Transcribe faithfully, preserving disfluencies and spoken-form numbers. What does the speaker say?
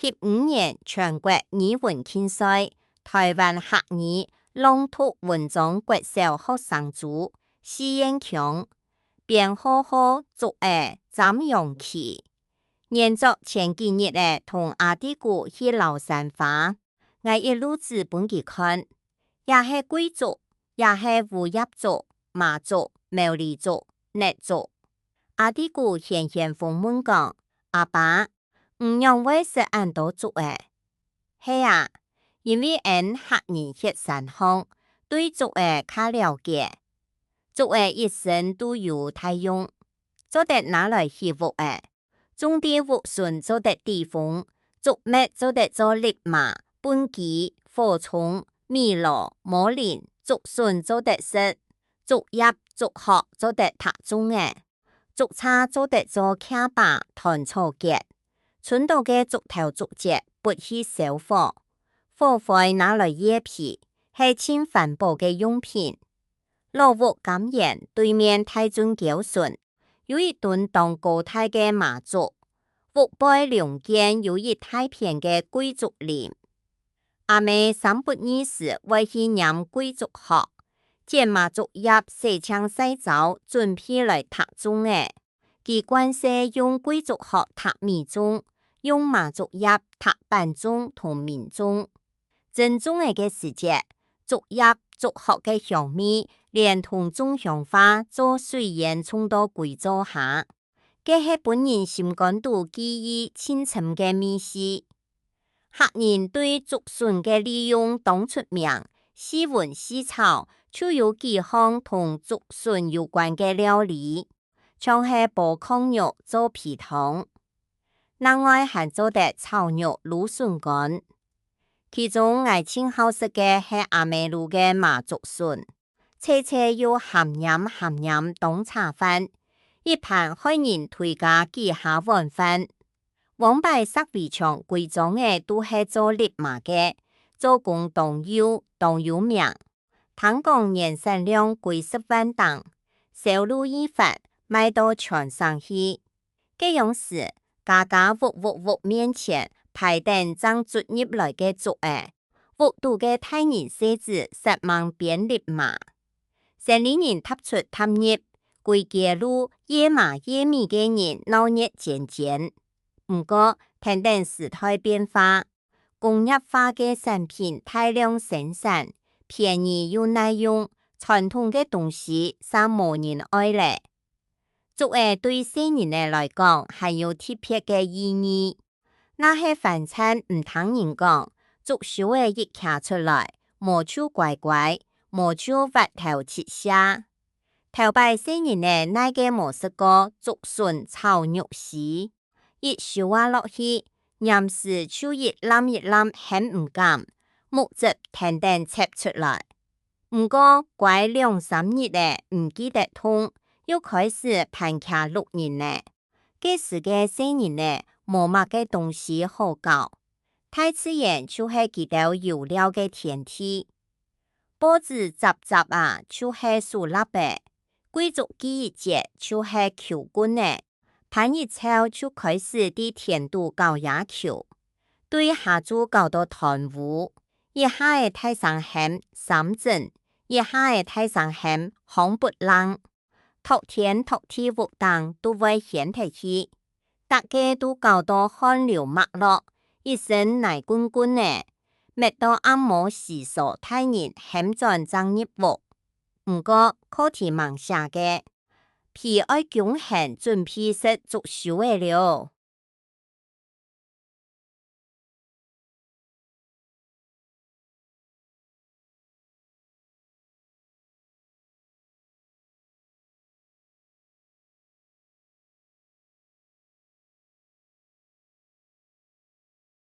翕五年全國語文競賽，臺灣客語朗讀文章國小學生組，四縣腔，編號號竹仔、詹陽琪。原作前幾日仔同阿弟牯去遶山花，𠊎一路指分佢看，這係桂竹，這係烏葉竹、麻竹、貓李竹、竻竹。阿弟牯掀掀風問講：「阿爸， 你仰會識恁多竹仔？」「係啊，因為𫣆客人歇山項，對竹仔較了解。竹仔一身都有大用，做得拿來起屋仔，種在屋脣做得抵風，竹篾做得做笠嫲、畚箕、火囪、米籮、毛籃，竹筍做得食，竹葉、竹殼做得䌈粽仔。 竹杈做得做徛把、團草結，伸到个竹頭竹節，㧒去燒火，火灰拿來掖肥，係盡環保个用品。」老屋柑園對面大圳溝脣，有一墩當高大个麻竹，屋背龍肩有一大片个桂竹林。 阿姆三不二時會去拈桂竹殼，剪麻竹葉洗淨曬燥，準備來䌈粽仔。佢慣勢用桂竹殼䌈米粽，用麻竹葉䌈粄粽同粄粽。蒸粽仔个時節，竹葉、竹殼个香味，連同粽香化做水煙衝到歸灶下。 該係分人心肝肚記憶盡深个味緒。客人對竹筍个利用當出名，四炆四炒就有幾項同竹筍有關个料理，像係煲爌肉、做肥湯，另外還做得炒肉、滷筍乾。其中𠊎盡好食个係阿姆滷个麻竹筍， 脆脆又鹹黏鹹黏當扯飯，一盤害人推加幾下碗飯。往擺石圍牆歸庄仔都係做笠嫲个，做工當幼，當有名。聽講年產量幾十萬頂，銷路異發，賣到全省去。該央時，家家屋屋屋面前排等正竹入來个竹仔， 屋肚个大人細子煞猛編笠嫲。生理人踏出踏入，歸街路掖麻掖米个人鬧熱煎煎。毋過，跈等時代變化，工業化个產品大量生產，便宜又耐用，傳統个東西嗄無人愛咧。竹仔對細人仔來講還有特別个意義。 若係番粲毋聽人講，竹修仔一擎出來，無就乖乖，無就斡頭直瀉。頭擺細人仔哪个無食過竹筍炒肉絲，一修啊落去，黏時就一揇一揇喊毋敢，目汁跈等泅出來。毋過，乖兩三日仔毋記得痛，又開始攀徛摝人咧。 該時个細人仔無麼个東西好搞，大自然就係佢兜遊尞个天地。報紙摺摺啊，就係手蠟仔；桂竹鋸一節，就係球棍仔；攀一蹙，就開始在田肚搞野球，對下晝搞到斷烏。一下仔大聲喊「三振」，一下仔大聲喊「夯不啷」。 托天托地屋頂都會掀忒去。逐个都搞到汗流脈落，一身泥滾滾仔，搣到暗摸胥疏大人喊轉正入屋。毋過，課題吂寫个，被愛弓絚準備食竹修仔了。